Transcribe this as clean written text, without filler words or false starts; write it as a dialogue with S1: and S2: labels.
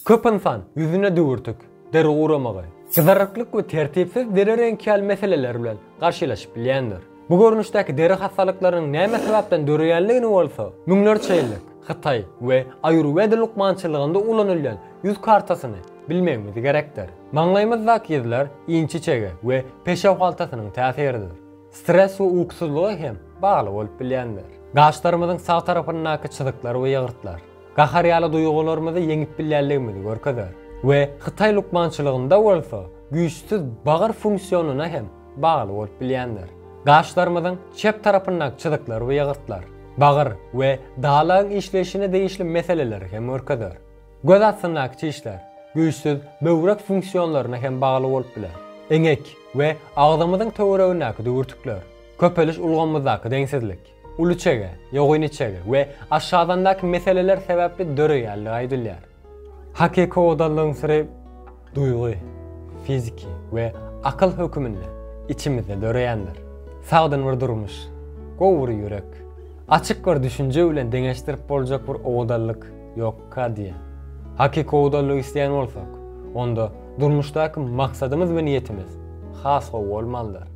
S1: Köp ynsan ýüzüne düwürtik, deri guramagy, gyzaryklyk we tertipsiz deri reňki ýaly meseleler bilen garşylaşyp bilýändir. Bu görnüşdäki deri hassalyklarynyň näme sebäpden döreýänligini bolsa müňlerçe ýyllyk hytaý we aýurweda lukmançylygynda ulanylýan ýüz kartasyny bilmegimiz gerekdir. Maňlaýymyzdaky yzlar inçe içege we peşew haltasynyň täsiridir. Stres we ukusyzlyga hem bagly bolup bilýändir. Gaşlarymyzyň sag tarapyndaky çyzyklar we ýygyrtlar, gahar ýaly duýgularymyzy ýeňip bilýänligimizi görkezer. We hytaý lukmançylygynda bolsa güýçsüz bagyr funksionyna hem bagly bolup bilýändir. Gaşlarymyzyň çep tarapyndaky çyzyklar we ýygyrtlar, bagyr we dalagyň işleýşine degişli meseleleri hem görkezer. Göz astyndaky çişler, güýçsüz böwrek funksionlaryna hem bagly bolup biler. Eňek we agzymyzyň töweregindäki düwürtikler, köpeliş ulgamymyzdaky deňsizlik, uly içege, ýogyn içege we aşgazandaky meseleler sebäpli döreýänligi aýdylýar. Hakyky owadanlygyň syry duýgy, fiziki we akyl höküminde içimizde döreýändir. Sagdyn bir durmuş, gowy bir ýürek, açyk bir düşünje bilen deňeşdirip boljak bir owadanlyk ýokka diýen. Hakyky owadanlygy isleýän bolsak, onda durmuşdaky maksadymyz we niýetimiz has gowy bolmalydyr.